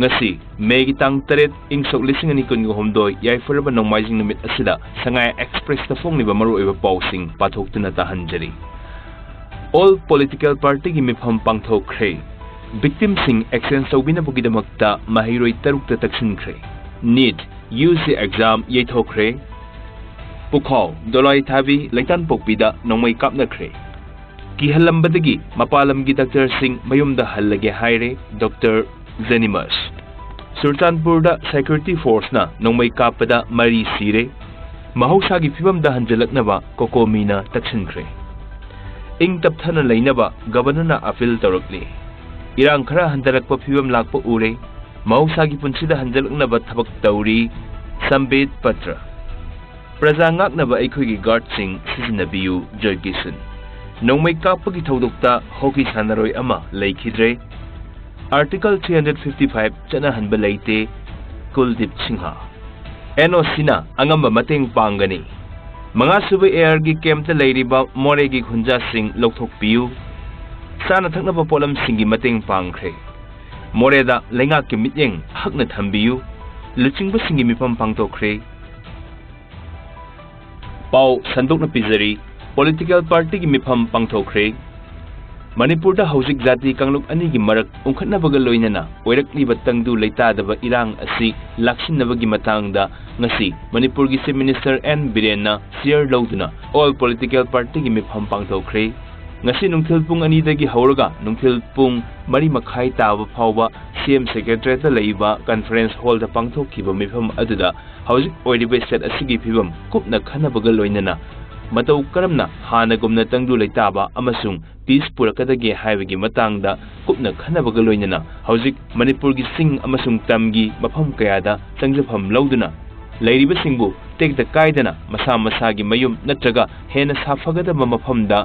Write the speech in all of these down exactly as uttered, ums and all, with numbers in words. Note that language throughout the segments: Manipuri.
ꯉꯁꯤ ꯃꯦꯒꯤ ꯇꯥꯡ ꯇꯔꯦꯠ, ꯏꯪ ꯁꯣꯛ ꯂꯤꯁꯤꯡ ꯑꯅꯤ ꯀꯨꯟꯒ ꯍꯨꯝꯗꯣꯏ, ꯌꯥꯏꯐꯔꯕ ꯅꯣꯡꯃꯥꯏꯖꯤꯡ ꯅꯨꯃꯤꯠ ꯑꯁꯤꯗ ꯁꯉꯥꯏ ꯑꯦꯛꯁꯄ꯭ꯔꯦꯁꯇ ꯐꯣꯡꯂꯤꯕ ꯃꯔꯨꯑꯣꯏꯕ ꯄꯥꯎꯁꯤꯡ ꯄꯥꯊꯣꯛꯇꯨꯅ ꯇꯥꯍꯟꯖꯔꯤ꯫ All political partyꯒꯤ ꯃꯤꯐꯝ ꯄꯥꯡꯊꯣꯛꯈ꯭ꯔꯦ꯫ Victimꯁꯤꯡ exchange ꯇꯧꯕꯤꯅꯕꯒꯤꯗꯃꯛꯇ ꯃꯍꯩꯔꯣꯏ ꯇꯔꯨꯛꯇ ꯇꯛꯁꯤꯟꯈ꯭ꯔꯦ꯫ NEET UG exam ꯌꯩꯊꯣꯛꯈ꯭ꯔꯦ꯫ ꯄꯨꯈꯥꯎ, ꯗꯣꯂꯥꯏ ꯊꯥꯕꯤ, ꯂꯩꯇꯥꯟꯄꯣꯛꯄꯤꯗ ꯅꯣꯡꯃꯩ ꯀꯥꯞꯅꯈ꯭ꯔꯦ꯫ ꯀꯤꯍꯜꯂꯝꯕꯗꯒꯤ ꯃꯄꯥꯟ ꯂꯝꯒꯤ ꯗꯥꯛꯇꯔꯁꯤꯡ ꯃꯌꯨꯝꯗ ꯍꯜꯂꯒꯦ ꯍꯥꯏꯔꯦ ꯗꯣꯛꯇꯔ ꯖꯦꯅꯤꯃꯁ꯫ ꯆꯨꯔꯆꯥꯟꯄꯨꯔꯗ security forceꯅ ꯅꯣꯡꯃꯩ ꯀꯥꯞꯄꯗ ꯃꯔꯤ ꯁꯤꯔꯦ꯫ ꯃꯍꯧꯁꯥꯒꯤ ꯐꯤꯕꯝꯗ ꯍꯟꯖꯤꯜꯂꯛꯅꯕ ꯀꯣꯀꯣꯃꯤꯅ ꯇꯛꯁꯤꯟꯈ꯭ꯔꯦ꯫ ꯏꯪ ꯇꯞꯊꯅ ꯂꯩꯅꯕ ꯒꯕꯔꯅꯔꯅ appeal ꯇꯧꯔꯛꯂꯤ꯫ ꯏꯔꯥꯡ ꯈꯔ ꯍꯟꯊꯔꯛꯄ ꯐꯤꯕꯝ ꯂꯥꯛꯄ ꯎꯔꯦ꯫ ꯃꯍꯧꯁꯥꯒꯤ ꯄꯨꯟꯁꯤꯗ ꯍꯟꯖꯤꯜꯂꯛꯅꯕ ꯊꯕꯛ ꯇꯧꯔꯤ꯫ ꯁꯝꯕꯤꯠ ꯄꯇ꯭ꯔ꯫ ꯄ꯭ꯔꯖꯥ ꯉꯥꯛꯅꯕ ꯑꯩꯈꯣꯏꯒꯤ guardꯁꯤꯡ ꯁꯤꯖꯤꯟꯅꯕꯤꯌꯨ, ꯖꯣꯏ ꯀꯤꯁꯟ꯫ ꯅꯣꯡꯃꯩ ꯀꯥꯞꯄꯒꯤ ꯊꯧꯗꯣꯛꯇ ꯍꯣꯀꯤ ꯁꯥꯟꯅꯔꯣꯏ ꯑꯃ ꯂꯩꯈꯤꯗ꯭ꯔꯦ꯫ Article three hundred fifty-five ꯆꯠꯅꯍꯟꯕ ꯂꯩꯇꯦ, ꯀꯨꯜꯗꯤꯞ ꯁꯤꯡꯍ꯫ NOCꯅ ꯑꯉꯝꯕ ꯃꯇꯦꯡ ꯄꯥꯡꯒꯅꯤ꯫ ꯃꯉꯥꯁꯨꯕ ARꯒꯤ campꯇ ꯂꯩꯔꯤꯕ ꯃꯣꯔꯦꯒꯤ ꯈꯨꯟꯖꯥꯁꯤꯡ ꯂꯧꯊꯣꯛꯄꯤꯌꯨ꯫ ꯆꯥꯅ ꯊꯛꯅꯕ ꯄꯣꯠꯂꯝꯁꯤꯡꯒꯤ ꯃꯇꯦꯡ ꯄꯥꯡꯈ꯭ꯔꯦ꯫ ꯃꯣꯔꯦꯗ ꯂꯩꯉꯥꯛꯀꯤ ꯃꯤꯠꯌꯦꯡ ꯍꯛꯅ ꯊꯝꯕꯤꯌꯨ꯫ ꯂꯨꯆꯤꯡꯕꯁꯤꯡꯒꯤ ꯃꯤꯐꯝ ꯄꯥꯡꯊꯣꯛꯈ꯭ꯔꯦ꯫ ꯄꯥꯎ ꯁꯟꯗꯣꯛꯅ ꯄꯤꯖꯔꯤ꯫ Political partyꯒꯤ ꯃꯤꯐꯝ ꯄꯥꯡꯊꯣꯛꯈ꯭ꯔꯦ꯫ ꯃꯅꯤꯄꯨꯔꯗ ꯍꯧꯖꯤꯛ ꯖꯥꯇꯤ ꯀꯥꯡꯂꯨꯞ ꯑꯅꯤꯒꯤ ꯃꯔꯛ ꯎꯪꯈꯠꯅꯕꯒ ꯂꯣꯏꯅꯅ ꯑꯣꯏꯔꯛꯂꯤꯕ ꯇꯪꯗꯨ ꯂꯩꯇꯥꯗꯕ ꯏꯔꯥꯡ ꯑꯁꯤ ꯂꯥꯛꯁꯤꯟꯅꯕꯒꯤ ꯃꯇꯥꯡꯗ ꯉꯁꯤ ꯃꯅꯤꯄꯨꯔꯒꯤ Chief Minister ꯑꯦꯟ ꯕꯤꯔꯦꯟꯅ chair ꯂꯧꯗꯨꯅ all political partyꯒꯤ ꯃꯤꯐꯝ ꯄꯥꯡꯊꯣꯛꯈ꯭ꯔꯦ꯫ ꯉꯁꯤ ꯅꯨꯡꯊꯤꯜ ꯄꯨꯡ ꯑꯅꯤꯗꯒꯤ ꯍꯧꯔꯒ ꯅꯨꯡꯊꯤꯜ ꯄꯨꯡ ꯃꯔꯤ ꯃꯈꯥꯏ ꯇꯥꯕ ꯐꯥꯎꯕ CM Secretariatꯇ ꯂꯩꯕ conference hallꯗ ꯄꯥꯡꯊꯣꯛꯈꯤꯕ ꯃꯤꯐꯝ ꯑꯗꯨꯗ ꯍꯧꯖꯤꯛ ꯑꯣꯏꯔꯤꯕ state ꯑꯁꯤꯒꯤ ꯐꯤꯕꯝ ꯀꯨꯞꯅ ꯈꯟꯅꯕꯒ ꯂꯣꯏꯅꯅ ꯃꯇꯧ ꯀꯔꯝꯅ ꯍꯥꯟꯅꯒꯨꯝꯅ ꯇꯪꯗꯨ ꯂꯩꯇꯥꯕ ꯑꯃꯁꯨꯡ peace ꯄꯨꯔꯛꯀꯗꯒꯦ ꯍꯥꯏꯕꯒꯤ ꯃꯇꯥꯡꯗ ꯀꯨꯞꯅ ꯈꯟꯅꯕꯒ ꯂꯣꯏꯅꯅ ꯍꯧꯖꯤꯛ ꯃꯅꯤꯄꯨꯔꯒꯤ ꯆꯤꯡ ꯑꯃꯁꯨꯡ ꯇꯝꯒꯤ ꯃꯐꯝ ꯀꯌꯥꯗ ꯆꯪꯖꯐꯝ ꯂꯧꯗꯨꯅ ꯂꯩꯔꯤꯕꯁꯤꯡꯕꯨ ꯇꯦꯛꯇ ꯀꯥꯏꯗꯅ ꯃꯁꯥ ꯃꯁꯥꯒꯤ ꯃꯌꯨꯝ ꯅꯠꯇ꯭ꯔꯒ ꯍꯦꯟꯅ ꯁꯥꯐꯒꯗꯕ ꯃꯐꯝꯗ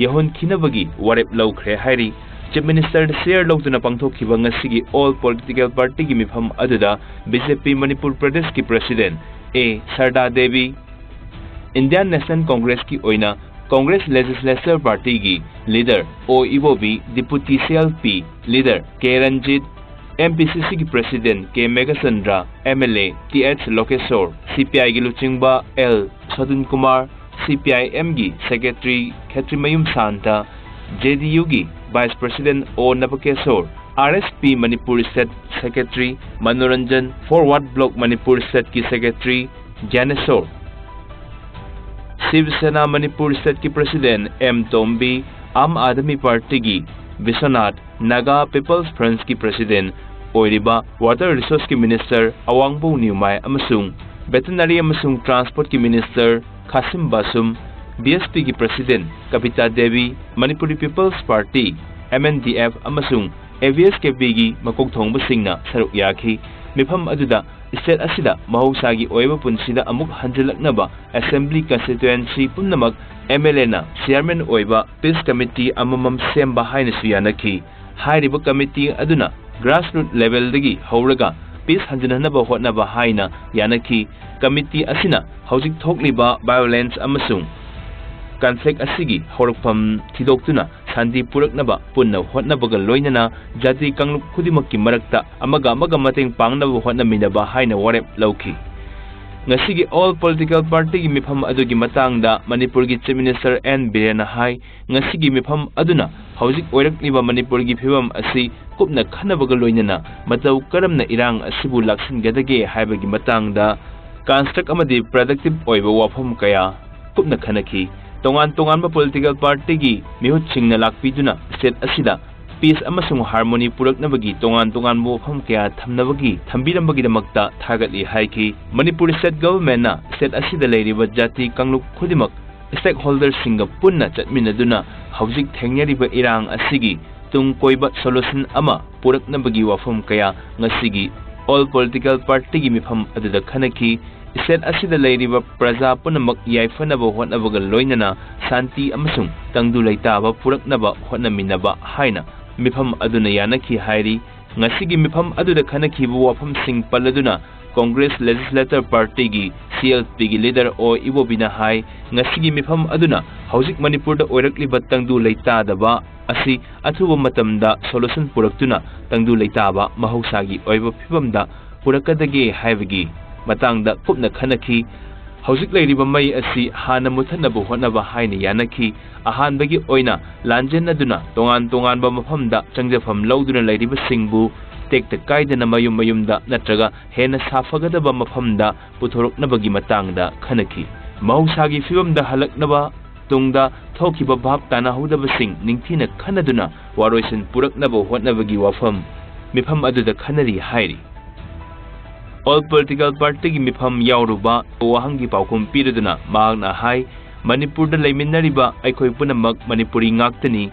ꯌꯧꯍꯟꯈꯤꯅꯕꯒꯤ ꯋꯥꯔꯦꯞ ꯂꯧꯈ꯭ꯔꯦ ꯍꯥꯏꯔꯤ꯫ Chief Ministerꯗ chair ꯂꯧꯗꯨꯅ ꯄꯥꯡꯊꯣꯛꯈꯤꯕ ꯉꯁꯤꯒꯤ all political partyꯒꯤ ꯃꯤꯐꯝ ꯑꯗꯨꯗ BJP ꯃꯅꯤꯄꯨꯔ ꯄ꯭ꯔꯗꯦꯁꯀꯤ president ꯑꯦ ꯁꯔꯗꯥ ꯗꯦꯕꯤ, Indian National Congressꯀꯤ ꯑꯣꯏꯅ Congress Legislature Partyꯒꯤ leader ꯑꯣ ꯏꯕꯣꯕꯤ, Deputy CLP leader K Ranjit, M P C Cꯒꯤ President K Meghachandra, M L A Th Lokeshwar, C P Iꯒꯤ ꯂꯨꯆꯤꯡꯕ L Sadun Kumar, C P I Mꯒꯤ Secretary Khetrimayum Santa, J D Uꯒꯤ Vice President O Nabakeshwar, R S P Manipur State Secretary Manoranjan, Forward Bloc Manipur Stateꯀꯤ Secretary Gyaneswar, Shiv Sena Manipur Stateꯀꯤ President M Tombi, Aam Aadmi Partyꯒꯤ Biswanath, Naga People's Frontꯀꯤ President ꯑꯣꯏꯔꯤꯕ Water Resourceꯀꯤ Minister Awangbow Newmai ꯑꯃꯁꯨꯡ Veterinary ꯑꯃꯁꯨꯡ Transportꯀꯤ Minister Khashim Basum, B S Pꯒꯤ President Kavita Devi, Manipuri People's Party, M N D F ꯑꯃꯁꯨꯡ A V S K Pꯒꯤ ꯃꯀꯣꯛ ꯊꯣꯡꯕꯁꯤꯡꯅ ꯁꯔꯨꯛ ꯌꯥꯈꯤ꯫ ꯃꯤꯐꯝ ꯑꯗꯨꯗ state ꯑꯁꯤꯗ ꯃꯍꯧꯁꯥꯒꯤ ꯑꯣꯏꯕ ꯄꯨꯟꯁꯤꯗ ꯑꯃꯨꯛ ꯍꯟꯖꯤꯜꯂꯛꯅꯕ Assembly Constituency ꯄꯨꯝꯅꯃꯛ M L Aꯅ Chairman ꯑꯣꯏꯕ Peace Committee ꯑꯃꯃꯝ ꯁꯦꯝꯕ ꯍꯥꯏꯅꯁꯨ ꯌꯥꯅꯈꯤ꯫ ꯍꯥꯏꯔꯤꯕ committee ꯑꯗꯨꯅ grassroot levelꯗꯒꯤ ꯍꯧꯔꯒ peace ꯍꯟꯖꯤꯟꯍꯟꯅꯕ ꯍꯣꯠꯅꯕ ꯍꯥꯏꯅ ꯌꯥꯅꯈꯤ꯫ Committee ꯑꯁꯤꯅ ꯍꯧꯖꯤꯛ ꯊꯣꯛꯂꯤꯕ violence ꯑꯃꯁꯨꯡ conflict ꯑꯁꯤꯒꯤ ꯍꯧꯔꯛꯐꯝ ꯊꯤꯗꯣꯛꯇꯨꯅ ꯁꯥꯟꯇꯤ ꯄꯨꯔꯛꯅꯕ ꯄꯨꯟꯅ ꯍꯣꯠꯅꯕꯒ ꯂꯣꯏꯅꯅ ꯖꯥꯇꯤ ꯀꯥꯡꯂꯨꯞ ꯈꯨꯗꯤꯡꯃꯛꯀꯤ ꯃꯔꯛꯇ ꯑꯃꯒ ꯑꯃꯒ ꯃꯇꯦꯡ ꯄꯥꯡꯅꯕ ꯍꯣꯠꯅꯃꯤꯟꯅꯕ ꯍꯥꯏꯅ ꯋꯥꯔꯦꯞ ꯂꯧꯈꯤ꯫ ꯉꯁꯤꯒꯤ all political partyꯒꯤ ꯃꯤꯐꯝ ꯑꯗꯨꯒꯤ ꯃꯇꯥꯡꯗ ꯃꯅꯤꯄꯨꯔꯒꯤ Chief Minister N ꯕꯤꯔꯦꯟꯅ ꯍꯥꯏ, ꯉꯁꯤꯒꯤ ꯃꯤꯐꯝ ꯑꯗꯨꯅ ꯍꯧꯖꯤꯛ ꯑꯣꯏꯔꯛꯂꯤꯕ ꯃꯅꯤꯄꯨꯔꯒꯤ ꯐꯤꯕꯝ ꯑꯁꯤ ꯀꯨꯞꯅ ꯈꯟꯅꯕꯒ ꯂꯣꯏꯅꯅ ꯃꯇꯧ ꯀꯔꯝꯅ ꯏꯔꯥꯡ ꯑꯁꯤꯕꯨ ꯂꯥꯛꯁꯤꯟꯒꯗꯒꯦ ꯍꯥꯏꯕꯒꯤ ꯃꯇꯥꯡꯗ construct ꯑꯃꯗꯤ productive ꯑꯣꯏꯕ ꯋꯥꯐꯝ ꯀꯌꯥ ꯀꯨꯞꯅ ꯈꯟꯅꯈꯤ꯫ ꯇꯣꯉꯥꯟ ꯇꯣꯉꯥꯟꯕ political partyꯒꯤ ꯃꯤꯍꯨꯠꯁꯤꯡꯅ ꯂꯥꯛꯄꯤꯗꯨꯅ state ꯑꯁꯤꯗ peace ꯑꯃꯁꯨꯡ harmony ꯄꯨꯔꯛꯅꯕꯒꯤ ꯇꯣꯉꯥꯟ ꯇꯣꯉꯥꯟꯕ ꯋꯥꯐꯝ ꯀꯌꯥ ꯊꯝꯅꯕꯒꯤ, ꯊꯝꯕꯤꯔꯝꯕꯒꯤꯗꯃꯛꯇ ꯊꯥꯒꯠꯂꯤ ꯍꯥꯏꯈꯤ꯫ ꯃꯅꯤꯄꯨꯔ state governmentꯅ state ꯑꯁꯤꯗ ꯂꯩꯔꯤꯕ ꯖꯥꯇꯤ ꯀꯥꯡꯂꯨꯞ ꯈꯨꯗꯤꯡꯃꯛ stakeholderꯁꯤꯡꯒ ꯄꯨꯟꯅ ꯆꯠꯃꯤꯟꯅꯗꯨꯅ ꯍꯧꯖꯤꯛ ꯊꯦꯡꯅꯔꯤꯕ ꯏꯔꯥꯡ ꯑꯁꯤꯒꯤ ꯇꯨꯡ ꯀꯣꯏꯕ solution ꯑꯃ ꯄꯨꯔꯛꯅꯕꯒꯤ ꯋꯥꯐꯝ ꯀꯌꯥ ꯉꯁꯤꯒꯤ all political partyꯒꯤ ꯃꯤꯐꯝ ꯑꯗꯨꯗ ꯈꯟꯅꯈꯤ꯫ State ꯑꯁꯤꯗ ꯂꯩꯔꯤꯕ ꯄ꯭ꯔꯖꯥ ꯄꯨꯝꯅꯃꯛ ꯌꯥꯏꯐꯅꯕ ꯍꯣꯠꯅꯕꯒ ꯂꯣꯏꯅꯅ ꯁꯥꯟꯇꯤ ꯑꯃꯁꯨꯡ ꯇꯪꯗꯨ ꯂꯩꯇꯥꯕ ꯄꯨꯔꯛꯅꯕ ꯍꯣꯠꯅꯃꯤꯟꯅꯕ ꯍꯥꯏꯅ ꯃꯤꯐꯝ ꯑꯗꯨꯅ ꯌꯥꯅꯈꯤ ꯍꯥꯏꯔꯤ꯫ ꯉꯁꯤꯒꯤ ꯃꯤꯐꯝ ꯑꯗꯨꯗ ꯈꯟꯅꯈꯤꯕ ꯋꯥꯐꯝꯁꯤꯡ ꯄꯜꯂꯗꯨꯅ Congress Legislator Partyꯒꯤ, C L Pꯒꯤ leader ꯑꯣ ꯏꯕꯣꯕꯤꯅ ꯍꯥꯏ, ꯉꯁꯤꯒꯤ ꯃꯤꯐꯝ ꯑꯗꯨꯅ ꯍꯧꯖꯤꯛ ꯃꯅꯤꯄꯨꯔꯗ ꯑꯣꯏꯔꯛꯂꯤꯕ ꯇꯪꯗꯨ ꯂꯩꯇꯥꯗꯕ ꯑꯁꯤ ꯑꯊꯨꯕ ꯃꯇꯝꯗ solution ꯄꯨꯔꯛꯇꯨꯅ ꯇꯪꯗꯨ ꯂꯩꯇꯥꯕ ꯃꯍꯧꯁꯥꯒꯤ ꯑꯣꯏꯕ ꯐꯤꯕꯝꯗ ꯄꯨꯔꯛꯀꯗꯒꯦ ꯍꯥꯏꯕꯒꯤ ꯃꯇꯥꯡꯗ ꯀꯨꯞꯅ ꯈꯟꯅꯈꯤ꯫ ꯍꯧꯖꯤꯛ ꯂꯩꯔꯤꯕ ꯃꯩ ꯑꯁꯤ ꯍꯥꯟꯅ ꯃꯨꯊꯠꯅꯕ ꯍꯣꯠꯅꯕ ꯍꯥꯏꯅ ꯌꯥꯅꯈꯤ꯫ ꯑꯍꯥꯟꯕꯒꯤ ꯑꯣꯏꯅ ꯂꯥꯟꯖꯦꯟꯅꯗꯨꯅ ꯇꯣꯉꯥꯟ ꯇꯣꯉꯥꯟꯕ ꯃꯐꯝꯗ ꯆꯪꯖꯐꯝ ꯂꯧꯗꯨꯅ ꯂꯩꯔꯤꯕꯁꯤꯡꯕꯨ ꯇꯦꯛꯇ ꯀꯥꯏꯗꯅ ꯃꯌꯨꯝ ꯃꯌꯨꯝꯗ ꯅꯠꯇ꯭ꯔꯒ ꯍꯦꯟꯅ ꯁꯥꯐꯒꯗꯕ ꯃꯐꯝꯗ ꯄꯨꯊꯣꯔꯛꯅꯕꯒꯤ ꯃꯇꯥꯡꯗ ꯈꯟꯅꯈꯤ꯫ ꯃꯍꯧꯁꯥꯒꯤ ꯐꯤꯕꯝꯗ ꯍꯜꯂꯛꯅꯕ ꯇꯨꯡꯗ ꯊꯣꯛꯈꯤꯕ ꯚꯥꯞ ꯇꯥꯅꯍꯧꯗꯕꯁꯤꯡ ꯅꯤꯡꯊꯤꯅ ꯈꯟꯅꯗꯨꯅ ꯋꯥꯔꯣꯏꯁꯤꯟ ꯄꯨꯔꯛꯅꯕ ꯍꯣꯠꯅꯕꯒꯤ ꯋꯥꯐꯝ ꯃꯤꯐꯝ ꯑꯗꯨꯗ ꯈꯟꯅꯔꯤ ꯍꯥꯏꯔꯤ꯫ All Political Partyꯒꯤ ꯃꯤꯐꯝ ꯌꯥꯎꯔꯨꯕ ꯋꯥꯍꯪꯒꯤ ꯄꯥꯎꯈꯨꯝ ꯄꯤꯔꯗꯨꯅ ꯃꯍꯥꯛꯅ ꯍꯥꯏ, ꯃꯅꯤꯄꯨꯔꯗ ꯂꯩꯃꯤꯟꯅꯔꯤꯕ ꯑꯩꯈꯣꯏ ꯄꯨꯝꯅꯃꯛ ꯃꯅꯤꯄꯨꯔꯤ ꯉꯥꯛꯇꯅꯤ꯫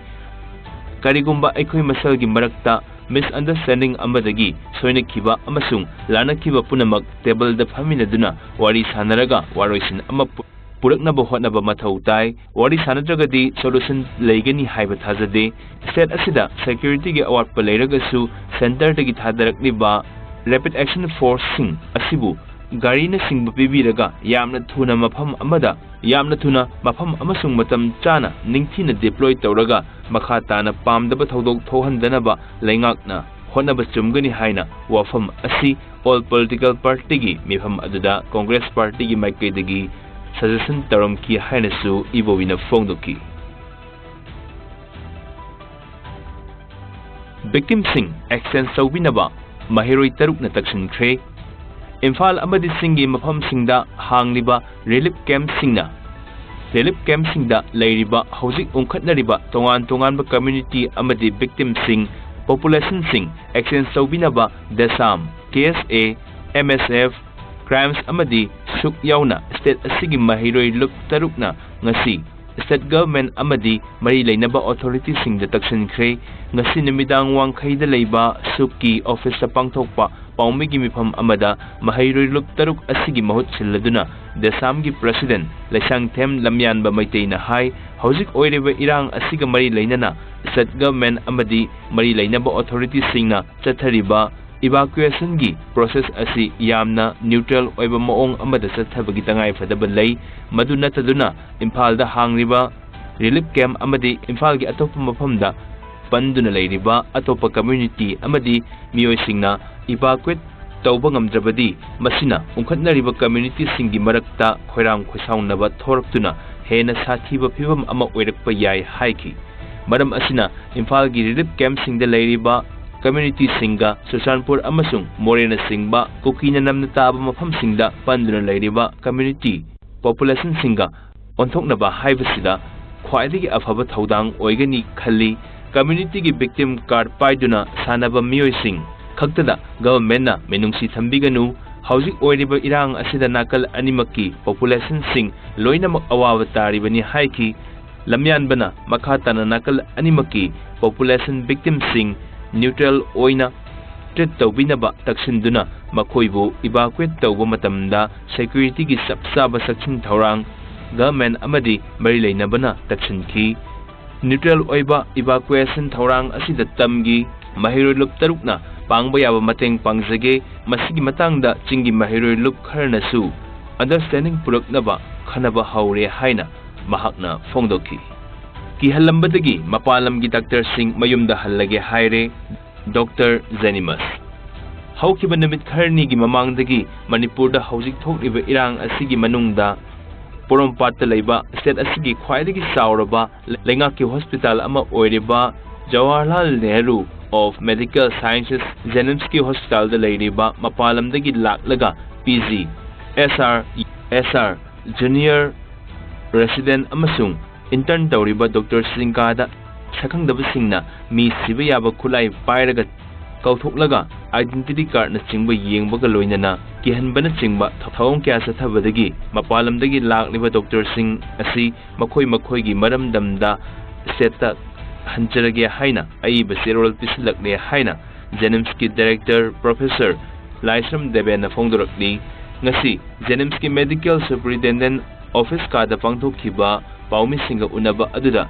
ꯀꯔꯤꯒꯨꯝꯕ ꯑꯩꯈꯣꯏ ꯃꯁꯦꯜꯒꯤ ꯃꯔꯛꯇ misunderstanding ꯑꯃꯗꯒꯤ ꯁꯣꯏꯅꯈꯤꯕ ꯑꯃꯁꯨꯡ ꯂꯥꯟꯅꯈꯤꯕ ꯄꯨꯝꯅꯃꯛ tableꯗ ꯐꯝꯃꯤꯟꯅꯗꯨꯅ ꯋꯥꯔꯤ ꯁꯥꯟꯅꯔꯒ ꯋꯥꯔꯣꯏꯁꯤꯟ ꯑꯃ ꯄꯨ-, ꯄꯨꯔꯛꯅꯕ ꯍꯣꯠꯅꯕ ꯃꯊꯧ ꯇꯥꯏ꯫ ꯋꯥꯔꯤ ꯁꯥꯟꯅꯗ꯭ꯔꯒꯗꯤ solution ꯂꯩꯒꯅꯤ ꯍꯥꯏꯕ ꯊꯥꯖꯗꯦ꯫ State ꯑꯁꯤꯗ securityꯒꯤ ꯑꯋꯥꯠꯄ ꯂꯩꯔꯒꯁꯨ centreꯗꯒꯤ ꯊꯥꯗꯔꯛꯂꯤꯕ Rapid Action Forceꯁꯤꯡ ꯑꯁꯤꯕꯨ ꯒꯥꯔꯤꯅꯆꯤꯡꯕ ꯄꯤꯕꯤꯔꯒ ꯌꯥꯝꯅ ꯊꯨꯅ ꯃꯐꯝ ꯑꯃꯗ, ꯌꯥꯝꯅ ꯊꯨꯅ ꯃꯐꯝ ꯑꯃꯁꯨꯡ ꯃꯇꯝ ꯆꯥꯅ ꯅꯤꯡꯊꯤꯅ deploy ꯇꯧꯔꯒ ꯃꯈꯥ ꯇꯥꯅ ꯄꯥꯝꯗꯕ ꯊꯧꯗꯣꯛ ꯊꯣꯛꯍꯟꯗꯅꯕ ꯂꯩꯉꯥꯛꯅ ꯍꯣꯠꯅꯕ ꯆꯨꯝꯒꯅꯤ ꯍꯥꯏꯅ ꯋꯥꯐꯝ ꯑꯁꯤ All Political Partyꯒꯤ ꯃꯤꯐꯝ ꯑꯗꯨꯗ Congress Partyꯒꯤ ꯃꯥꯏꯀꯩꯗꯒꯤ suggestion ꯇꯧꯔꯝꯈꯤ ꯍꯥꯏꯅꯁꯨ ꯏꯕꯣꯕꯤꯅ ꯐꯣꯡꯗꯣꯛꯈꯤ꯫ Victimꯁꯤꯡ exchange ꯇꯧꯕꯤꯅꯕ ꯃꯍꯩꯔꯣꯏ ꯇꯔꯨꯛꯅ ꯇꯛꯁꯤꯟꯈ꯭ꯔꯦ꯫ ꯏꯝꯐꯥꯜ ꯑꯃꯗꯤ ꯆꯤꯡꯒꯤ ꯃꯐꯝꯁꯤꯡꯗ ꯍꯥꯡꯂꯤꯕ relief campꯁꯤꯡꯅ, relief campꯁꯤꯡꯗ ꯂꯩꯔꯤꯕ ꯍꯧꯖꯤꯛ ꯎꯪꯈꯠꯅꯔꯤꯕ ꯇꯣꯉꯥꯟ ꯇꯣꯉꯥꯟꯕ community ꯑꯃꯗꯤ victimꯁꯤꯡ, populationꯁꯤꯡ exchange ꯇꯧꯕꯤꯅꯕ DESAM, K S A, M S F, CRIMES ꯑꯃꯗꯤ SUC ꯌꯥꯎꯅ state ꯑꯁꯤꯒꯤ ꯃꯍꯩꯔꯣꯏ ꯂꯨꯞ ꯇꯔꯨꯛꯅ ꯉꯁꯤ state government ꯑꯃꯗꯤ ꯃꯔꯤ ꯂꯩꯅꯕ authorityꯁꯤꯡꯗ ꯇꯛꯁꯤꯟꯈ꯭ꯔꯦ꯫ ꯉꯁꯤ ꯅꯨꯃꯤꯗꯥꯡ ꯋꯥꯡꯈꯩꯗ ꯂꯩꯕ SUCꯀꯤ officeꯇ ꯄꯥꯡꯊꯣꯛꯄ ꯄꯥꯎꯃꯤꯒꯤ ꯃꯤꯐꯝ ꯑꯃꯗ ꯃꯍꯩꯔꯣꯏ ꯂꯨꯞ ꯇꯔꯨꯛ ꯑꯁꯤꯒꯤ ꯃꯍꯨꯠ ꯁꯤꯜꯂꯗꯨꯅ DESAMꯒꯤ president ꯂꯩꯁꯥꯡꯊꯦꯝ ꯂꯝꯌꯥꯟꯕ ꯃꯩꯇꯩꯅ ꯍꯥꯏ, ꯍꯧꯖꯤꯛ ꯑꯣꯏꯔꯤꯕ ꯏꯔꯥꯡ ꯑꯁꯤꯒ ꯃꯔꯤ ꯂꯩꯅꯅ state government ꯑꯃꯗꯤ ꯃꯔꯤ ꯂꯩꯅꯕ authorityꯁꯤꯡꯅ ꯆꯠꯊꯔꯤꯕ Evacuationꯒꯤ process ꯑꯁꯤ ꯌꯥꯝꯅ neutral ꯑꯣꯏꯕ ꯃꯑꯣꯡ ꯑꯃꯗ ꯆꯠꯊꯕꯒꯤ ꯇꯉꯥꯏꯐꯗꯕ ꯂꯩ꯫ ꯃꯗꯨ ꯅꯠꯇꯗꯨꯅ ꯏꯝꯐꯥꯜꯗ ꯍꯥꯡꯂꯤꯕ relief camp ꯑꯃꯗꯤ ꯏꯝꯐꯥꯜꯒꯤ ꯑꯇꯣꯞꯄ ꯃꯐꯝꯗ ꯄꯟꯗꯨꯅ ꯂꯩꯔꯤꯕ ꯑꯇꯣꯞꯄ community ꯑꯃꯗꯤ ꯃꯤꯑꯣꯏꯁꯤꯡꯅ evacuate ꯇꯧꯕ ꯉꯝꯗ꯭ꯔꯕꯗꯤ, ꯃꯁꯤꯅ ꯎꯪꯈꯠꯅꯔꯤꯕ communityꯁꯤꯡꯒꯤ ꯃꯔꯛꯇ ꯈꯣꯏꯔꯥꯡ ꯈꯣꯏꯁꯥꯎꯅꯕ ꯊꯣꯔꯛꯇꯨꯅ ꯍꯦꯟꯅ ꯁꯥꯊꯤꯕ ꯐꯤꯚꯝ ꯑꯃ ꯑꯣꯏꯔꯛꯄ ꯌꯥꯏ ꯍꯥꯏꯈꯤ꯫ ꯃꯔꯝ ꯑꯁꯤꯅ ꯏꯝꯐꯥꯜꯒꯤ relief campꯁꯤꯡꯗ ꯂꯩꯔꯤꯕ communityꯁꯤꯡꯒ ꯆꯨꯔꯆꯥꯟꯄꯨꯔ ꯑꯃꯁꯨꯡ ꯃꯣꯔꯦꯅꯆꯤꯡꯕ ꯀꯨꯀꯤꯅ ꯅꯝꯅ ꯇꯥꯕ ꯃꯐꯝꯁꯤꯡꯗ ꯄꯟꯗꯨꯅ ꯂꯩꯔꯤꯕ community populationꯁꯤꯡꯒ ꯑꯣꯟꯊꯣꯛꯅꯕ ꯍꯥꯏꯕꯁꯤꯗ ꯈ꯭ꯋꯥꯏꯗꯒꯤ ꯑꯐꯕ ꯊꯧꯗꯥꯡ ꯑꯣꯏꯒꯅꯤ ꯈꯜꯂꯤ꯫ Communityꯒꯤ victim card ꯄꯥꯏꯗꯨꯅ ꯁꯥꯟꯅꯕ ꯃꯤꯑꯣꯏꯁꯤꯡ ꯈꯛꯇꯗ governmentꯅ ꯃꯤꯅꯨꯡꯁꯤ ꯊꯝꯕꯤꯒꯅꯨ꯫ ꯍꯧꯖꯤꯛ ꯑꯣꯏꯔꯤꯕ ꯏꯔꯥꯡ ꯑꯁꯤꯗ ꯅꯥꯀꯜ ꯑꯅꯤꯃꯛꯀꯤ populationꯁꯤꯡ ꯂꯣꯏꯅꯃꯛ ꯑꯋꯥꯕ ꯇꯥꯔꯤꯕꯅꯤ ꯍꯥꯏꯈꯤ꯫ ꯂꯝꯌꯥꯟꯕꯅ ꯃꯈꯥ ꯇꯥꯅ ꯅꯥꯀꯜ ꯑꯅꯤꯃꯛꯀꯤ population victimꯁꯤꯡ neutral ꯑꯣꯏꯅ treat ꯇꯧꯕꯤꯅꯕ ꯇꯛꯁꯤꯟꯗꯨꯅ ꯃꯈꯣꯏꯕꯨ evacuate ꯇꯧꯕ ꯃꯇꯝꯗ securityꯒꯤ ꯆꯞ ꯆꯥꯕ ꯆꯦꯛꯁꯤꯟ ꯊꯧꯔꯥꯡ government ꯑꯃꯗꯤ ꯃꯔꯤ ꯂꯩꯅꯕꯅ ꯇꯛꯁꯤꯟꯈꯤ꯫ Neutral ꯑꯣꯏꯕ evacuation ꯊꯧꯔꯥꯡ ꯑꯁꯤꯗ ꯇꯝꯒꯤ ꯃꯍꯩꯔꯣꯏ ꯂꯨꯞ ꯇꯔꯨꯛꯅ ꯄꯥꯡꯕ ꯌꯥꯕ ꯃꯇꯦꯡ ꯄꯥꯡꯖꯒꯦ꯫ ꯃꯁꯤꯒꯤ ꯃꯇꯥꯡꯗ ꯆꯤꯡꯒꯤ ꯃꯍꯩꯔꯣꯏ ꯂꯨꯞ ꯈꯔꯅꯁꯨ understanding ꯄꯨꯔꯛꯅꯕ ꯈꯟꯅꯕ ꯍꯧꯔꯦ ꯍꯥꯏꯅ ꯃꯍꯥꯛꯅ ꯐꯣꯡꯗꯣꯛꯈꯤ꯫ ꯀꯤꯍꯜꯂꯝꯕꯗꯒꯤ ꯃꯄꯥꯟ ꯂꯝꯒꯤ doctorꯁꯤꯡ ꯃꯌꯨꯝꯗ ꯍꯜꯂꯒꯦ ꯍꯥꯏꯔꯦ꯫ Doctor Jenimus꯫ ꯍꯧꯈꯤꯕ ꯅꯨꯃꯤꯠ ꯈꯔꯅꯤꯒꯤ ꯃꯃꯥꯡꯗꯒꯤ ꯃꯅꯤꯄꯨꯔꯗ ꯍꯧꯖꯤꯛ ꯊꯣꯛꯂꯤꯕ ꯏꯔꯥꯡ ꯑꯁꯤꯒꯤ ꯃꯅꯨꯡꯗ ꯄꯣꯔꯣꯝꯄꯥꯠꯇ ꯂꯩꯕ state ꯑꯁꯤꯒꯤ ꯈ꯭ꯋꯥꯏꯗꯒꯤ ꯆꯥꯎꯔꯕ ꯂꯩꯉꯥꯛꯀꯤ hospital ꯑꯃ ꯑꯣꯏꯔꯤꯕ Jawaharlal Nehru of Medical Sciences JNIMSꯀꯤ hospitalꯗ ꯂꯩꯔꯤꯕ ꯃꯄꯥꯟ ꯂꯝꯗꯒꯤ ꯂꯥꯛꯂꯒ PG, SR, SR, junior resident ꯑꯃꯁꯨꯡ intern ꯇꯧꯔꯤꯕ doctor ꯁꯤꯡꯒꯥꯗ ꯁꯛꯈꯪꯗꯕꯁꯤꯡꯅ ꯃꯤ ꯁꯤꯕ ꯌꯥꯕ ꯈꯨꯠꯂꯥꯏ ꯄꯥꯏꯔꯒ ꯀꯧꯊꯣꯛꯂꯒ identity cardꯅꯆꯤꯡꯕ ꯌꯦꯡꯕꯒ ꯂꯣꯏꯅꯅ ꯀꯤꯍꯟꯕꯅꯆꯤꯡꯕ ꯊꯧꯑꯣꯡ ꯀꯌꯥ ꯆꯠꯊꯕꯗꯒꯤ ꯃꯄꯥꯟ ꯂꯝꯗꯒꯤ ꯂꯥꯛꯂꯤꯕ doctorꯁꯤꯡ ꯑꯁꯤ ꯃꯈꯣꯏ ꯃꯈꯣꯏꯒꯤ ꯃꯔꯝꯗꯝꯗ stateꯇ ꯍꯟꯖꯔꯒꯦ ꯍꯥꯏꯅ ꯑꯏꯕ ꯆꯦꯔꯣꯜ ꯄꯤꯁꯤꯜꯂꯛꯂꯦ ꯍꯥꯏꯅ JNIMSꯀꯤ director professor ꯂꯥꯏꯁ꯭ꯔꯝ ꯗꯦꯕꯦꯟꯅ ꯐꯣꯡꯗꯣꯔꯛꯂꯤ꯫ ꯉꯁꯤ JNIMSꯀꯤ medical superintendent office ꯀꯥꯗ ꯄꯥꯡꯊꯣꯛꯈꯤꯕ ꯄꯥꯎꯃꯤꯁꯤꯡꯒ ꯎꯅꯕ ꯑꯗꯨꯗ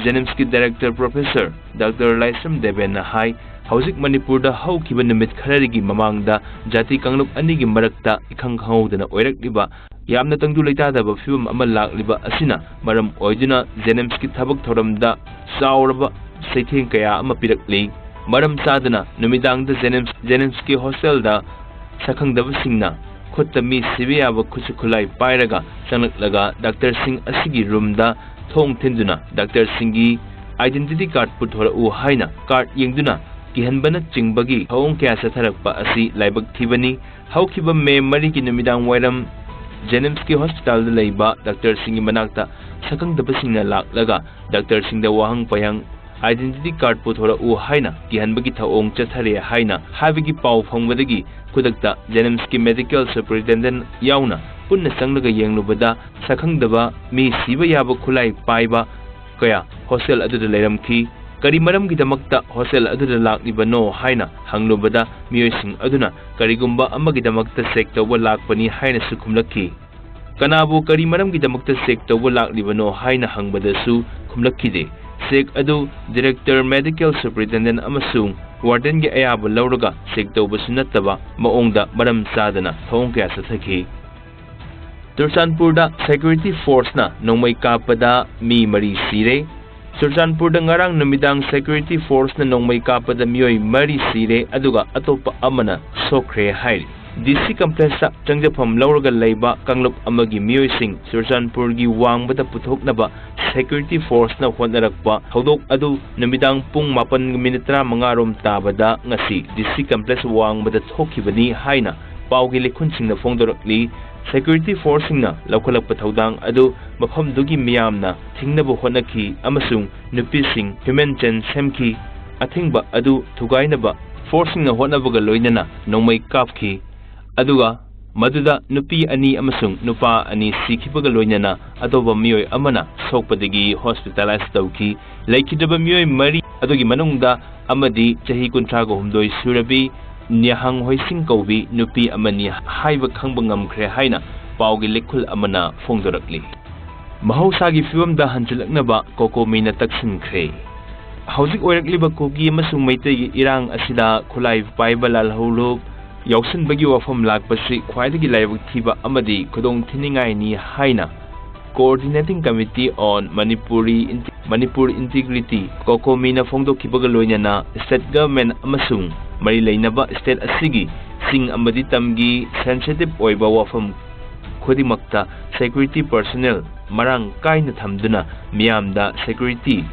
JNIMSꯀꯤ director professor doctor ꯂꯥꯏꯁ꯭ꯔꯝ ꯗꯦꯕꯦꯟꯅ ꯍꯥꯏ, ꯍꯧꯖꯤꯛ ꯃꯅꯤꯄꯨꯔꯗ ꯍꯧꯈꯤꯕ ꯅꯨꯃꯤꯠ ꯈꯔꯒꯤ ꯃꯃꯥꯡꯗ ꯖꯥꯇꯤ ꯀꯥꯡꯂꯨꯞ ꯑꯅꯤꯒꯤ ꯃꯔꯛꯇ ꯏꯈꯪ ꯈꯪꯍꯧꯗꯅ ꯑꯣꯏꯔꯛꯂꯤꯕ ꯌꯥꯝꯅ ꯇꯪꯗꯨ ꯂꯩꯇꯥꯗꯕ ꯐꯤꯕꯝ ꯑꯃ ꯂꯥꯛꯂꯤꯕ ꯑꯁꯤꯅ ꯃꯔꯝ ꯑꯣꯏꯗꯨꯅ ꯖꯦꯅꯤꯝꯁꯀꯤ ꯊꯕꯛ ꯊꯧꯔꯝꯗ ꯆꯥꯎꯔꯕ ꯆꯩꯊꯦꯡ ꯀꯌꯥ ꯑꯃ ꯄꯤꯔꯛꯂꯤ꯫ ꯃꯔꯝ ꯆꯥꯗꯅ ꯅꯨꯃꯤꯗꯥꯡꯗ ꯖꯦꯅꯤꯝꯁ, ꯖꯦꯅꯤꯝꯁꯀꯤ ꯍꯣꯁꯇꯦꯜꯗ ꯁꯛꯈꯪꯗꯕꯁꯤꯡꯅ ꯈꯨꯠꯇ ꯃꯤ ꯁꯤꯕ ꯌꯥꯕ ꯈꯨꯠꯁꯨ ꯈꯨꯠꯂꯥꯏ ꯄꯥꯏꯔꯒ ꯆꯪꯂꯛꯂꯒ ꯗꯥꯛꯇꯔꯁꯤꯡ ꯑꯁꯤꯒꯤ ꯔꯨꯝꯗ ꯊꯣꯡ ꯊꯤꯟꯗꯨꯅ ꯗꯥꯛꯇꯔꯁꯤꯡꯒꯤ identity card ꯄꯨꯊꯣꯔꯛꯎ ꯍꯥꯏꯅ card ꯌꯦꯡꯗꯨꯅ ꯀꯤꯍꯟꯕꯅꯆꯤꯡꯕꯒꯤ ꯊꯧꯑꯣꯡ ꯀꯌꯥ ꯆꯠꯊꯔꯛꯄ ꯑꯁꯤ ꯂꯥꯏꯕꯛ ꯊꯤꯕꯅꯤ꯫ ꯍꯧꯈꯤꯕ ꯃꯦ ꯃꯔꯤꯒꯤ ꯅꯨꯃꯤꯗꯥꯡ ꯋꯥꯏꯔꯝ ꯖꯦꯅꯤꯝꯁꯀꯤ ꯍꯣꯁꯄꯤꯇꯥꯜꯗ ꯂꯩꯕ ꯗꯥꯛꯇꯔꯁꯤꯡꯒꯤ ꯃꯅꯥꯛꯇ ꯁꯛꯈꯪꯗꯕꯁꯤꯡꯅ ꯂꯥꯛꯂꯒ ꯗꯥꯛꯇꯔꯁꯤꯡꯗ ꯋꯥꯍꯪ ꯄꯣꯌꯥꯡ identity card ꯄꯨꯊꯣꯔꯛꯎ ꯍꯥꯏꯅ ꯀꯤꯍꯟꯕꯒꯤ ꯊꯧꯑꯣꯡ ꯆꯠꯊꯔꯦ ꯍꯥꯏꯅ ꯍꯥꯏꯕꯒꯤ ꯄꯥꯎ ꯐꯪꯕꯗꯒꯤ ꯈꯨꯗꯛꯇ ꯖꯦꯅꯤꯝꯁꯀꯤ medical superintendent ꯌꯥꯎꯅ ꯄꯨꯟꯅ ꯆꯪꯂꯒ ꯌꯦꯡꯂꯨꯕꯗ ꯁꯛꯈꯪꯗꯕ ꯃꯤ ꯁꯤꯕ ꯌꯥꯕ ꯈꯨꯠꯂꯥꯏ ꯄꯥꯏꯕ ꯀꯌꯥ ꯍꯣꯁꯇꯦꯜ ꯑꯗꯨꯗ ꯂꯩꯔꯝꯈꯤ꯫ ꯀꯔꯤ ꯃꯔꯝꯒꯤꯗꯃꯛꯇ ꯍꯣꯁꯇꯦꯜ ꯑꯗꯨꯗ ꯂꯥꯛꯂꯤꯕꯅꯣ ꯍꯥꯏꯅ ꯍꯪꯂꯨꯕꯗ ꯃꯤꯑꯣꯏꯁꯤꯡ ꯑꯗꯨꯅ ꯀꯔꯤꯒꯨꯝꯕ ꯑꯃꯒꯤꯗꯃꯛꯇ check ꯇꯧꯕ ꯂꯥꯛꯄꯅꯤ ꯍꯥꯏꯅꯁꯨ ꯈꯨꯝꯂꯛꯈꯤ꯫ ꯀꯅꯥꯕꯨ ꯀꯔꯤ ꯃꯔꯝꯒꯤꯗꯃꯛꯇ check ꯇꯧꯕ ꯂꯥꯛꯂꯤꯕꯅꯣ ꯍꯥꯏꯅ ꯍꯪꯕꯗꯁꯨ ꯈꯨꯝꯂꯛꯈꯤꯗꯦ꯫ Check ꯑꯗꯨ director, medical superintendent ꯑꯃꯁꯨꯡ wardenꯒꯤ ꯑꯌꯥꯕ ꯂꯧꯔꯒ check ꯇꯧꯕꯁꯨ ꯅꯠꯇꯕ ꯃꯑꯣꯡꯗ ꯃꯔꯝ ꯆꯥꯗꯅ ꯊꯧꯑꯣꯡ ꯀꯌꯥ ꯆꯠꯊꯈꯤ꯫ ꯆꯨꯔꯆꯥꯟꯄꯨꯔꯗ security forceꯅ ꯅꯣꯡꯃꯩ ꯀꯥꯞꯄꯗ ꯃꯤ ꯃꯔꯤ ꯁꯤꯔꯦ꯫ ꯆꯨꯔꯆꯥꯟꯄꯨꯔꯗ ꯉꯔꯥꯡ ꯅꯨꯃꯤꯗꯥꯡ security forceꯅ ꯅꯣꯡꯃꯩ ꯀꯥꯞꯄꯗ ꯃꯤꯑꯣꯏ ꯃꯔꯤ ꯁꯤꯔꯦ, ꯑꯗꯨꯒ ꯑꯇꯣꯞꯄ ꯑꯃꯅ ꯁꯣꯛꯈ꯭ꯔꯦ ꯍꯥꯏꯔꯤ꯫ DC complexꯇ ꯆꯪꯖꯐꯝ ꯂꯧꯔꯒ ꯂꯩꯕ ꯀꯥꯡꯂꯨꯞ ꯑꯃꯒꯤ ꯃꯤꯑꯣꯏꯁꯤꯡ ꯆꯨꯔꯆꯥꯟꯄꯨꯔꯒꯤ ꯋꯥꯡꯃꯗ ꯄꯨꯊꯣꯛꯅꯕ security forceꯅ ꯍꯣꯠꯅꯔꯛꯄ ꯊꯧꯗꯣꯛ ꯑꯗꯨ ꯅꯨꯃꯤꯗꯥꯡ ꯄꯨꯡ ꯃꯥꯄꯟ ꯃꯤꯅꯤꯠ ꯇꯔꯥꯃꯉꯥ ꯔꯣꯝ ꯇꯥꯕꯗ ꯉꯁꯤ DC complex ꯋꯥꯡꯃꯗ ꯊꯣꯛꯈꯤꯕꯅꯤ ꯍꯥꯏꯅ ꯄꯥꯎꯒꯤ ꯂꯤꯈꯨꯟꯁꯤꯡꯅ ꯐꯣꯡꯗꯣꯔꯛꯂꯤ꯫ Security forceꯁꯤꯡꯅ ꯂꯧꯈꯠꯂꯛꯄ ꯊꯧꯗꯥꯡ ꯑꯗꯨ ꯃꯐꯝꯗꯨꯒꯤ ꯃꯤꯌꯥꯝꯅ ꯊꯤꯡꯅꯕ ꯍꯣꯠꯅꯈꯤ ꯑꯃꯁꯨꯡ ꯅꯨꯄꯤꯁꯤꯡ human chain ꯁꯦꯝꯈꯤ꯫ ꯑꯊꯤꯡꯕ ꯑꯗꯨ ꯊꯨꯒꯥꯏꯅꯕ forceꯁꯤꯡꯅ ꯍꯣꯠꯅꯕꯒ ꯂꯣꯏꯅꯅ ꯅꯣꯡꯃꯩ ꯀꯥꯞꯈꯤ, ꯑꯗꯨꯒ ꯃꯗꯨꯗ ꯅꯨꯄꯤ ꯑꯅꯤ ꯑꯃꯁꯨꯡ ꯅꯨꯄꯥ ꯑꯅꯤ ꯁꯤꯈꯤꯕꯒ ꯂꯣꯏꯅꯅ ꯑꯇꯣꯞꯄ ꯃꯤꯑꯣꯏ ꯑꯃꯅ ꯁꯣꯛꯄꯗꯒꯤ hospitalize ꯇꯧꯈꯤ꯫ ꯂꯩꯈꯤꯗ꯭ꯔꯕ ꯃꯤꯑꯣꯏ ꯃꯔꯤ ꯑꯗꯨꯒꯤ ꯃꯅꯨꯡꯗ ꯑꯃꯗꯤ ꯆꯍꯤ ꯀꯨꯟꯊ꯭ꯔꯥꯒ ꯍꯨꯝꯗꯣꯏ ꯁꯨꯔꯕꯤ ꯅ꯭ꯌꯥꯍꯥꯡ ꯍꯣꯏꯁꯤꯡ ꯀꯧꯕꯤ ꯅꯨꯄꯤ ꯑꯃꯅꯤ ꯍꯥꯏꯕ ꯈꯪꯕ ꯉꯝꯈ꯭ꯔꯦ ꯍꯥꯏꯅ ꯄꯥꯎꯒꯤ ꯂꯤꯈꯨꯜ ꯑꯃꯅ ꯐꯣꯡꯗꯣꯔꯛꯂꯤ꯫ ꯃꯍꯧꯁꯥꯒꯤ ꯐꯤꯕꯝꯗ ꯍꯟꯖꯤꯜꯂꯛꯅꯕ ꯀꯣꯀꯣꯃꯤꯅ ꯇꯛꯁꯤꯟꯈ꯭ꯔꯦ꯫ ꯍꯧꯖꯤꯛ ꯑꯣꯏꯔꯛꯂꯤꯕ ꯀꯨꯀꯤ ꯑꯃꯁꯨꯡ ꯃꯩꯇꯩꯒꯤ ꯏꯔꯥꯡ ꯑꯁꯤꯗ ꯈꯨꯠꯂꯥꯏ ꯄꯥꯏꯕ ꯂꯥꯜꯍꯧꯂꯨꯞ ꯌꯥꯎꯁꯤꯟꯕꯒꯤ ꯋꯥꯐꯝ ꯂꯥꯛꯄꯁꯤ ꯈ꯭ꯋꯥꯏꯗꯒꯤ ꯂꯥꯏꯕꯛ ꯊꯤꯕ ꯑꯃꯗꯤ ꯈꯨꯗꯣꯡ ꯊꯤꯅꯤꯡꯉꯥꯏꯅꯤ ꯍꯥꯏꯅ Coordinating Committee on Manipuri Inte-, Manipur Integrity, ꯀꯣꯀꯣꯃꯤꯅ ꯐꯣꯡꯗꯣꯛꯈꯤꯕꯒ ꯂꯣꯏꯅꯅ state government ꯑꯃꯁꯨꯡ ꯃꯔꯤ ꯂꯩꯅꯕ state ꯑꯁꯤꯒꯤ ꯆꯤꯡ ꯑꯃꯗꯤ ꯇꯝꯒꯤ sensitive ꯑꯣꯏꯕ ꯋꯥꯐꯝ ꯈꯨꯗꯤꯡꯃꯛꯇ security personnel ꯃꯔꯥꯡ ꯀꯥꯏꯅ ꯊꯝꯗꯨꯅ ꯃꯤꯌꯥꯝꯗ security